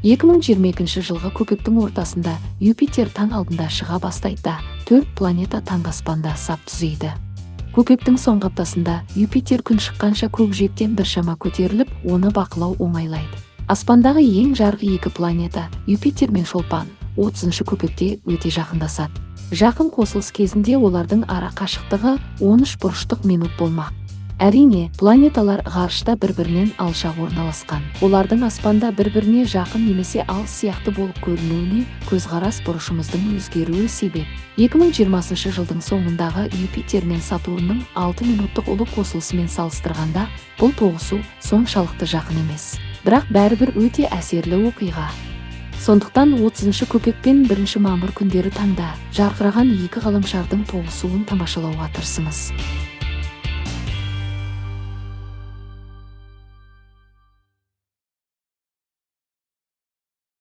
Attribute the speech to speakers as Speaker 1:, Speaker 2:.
Speaker 1: 2022 жылғы көкектің ортасында Юпитер таң алдында шыға бастайды да, төрт планета таңғы аспанда сап түзейді. Көкектің соңғы аптасында Юпитер күн шыққанша көкжиектен біршама көтеріліп, оны бақылау оңайлайды. Аспандағы ең жарық екі планета, Юпитер мен Шолпан, 30 көкекте өте жақындасады. Жақын қосылыс кезінде олардың ара қашықтығы 13 бұрыштық минут болмақ. Әрине, планеталар ғарышта бір-бірінен алшақ орналасқан. Олардың аспанда бір-біріне жақын немесе алыс сияқты болып көрінуіне көзқарас бұрышымыздың өзгеруі себеп. 2020 жылдың соңындағы Юпитер мен Сатурнның 6 минуттық ұлы қосылысымен салыстырғанда, бұл тоғысу соншалықты жақын емес. Бірақ бәрібір өте әсерлі оқиға. Сондықтан 30 көкек пен 1 мамыр күндері таңда жарқыраған екі ғаламшардың тоғысуын тамашалауға тырысыңыз.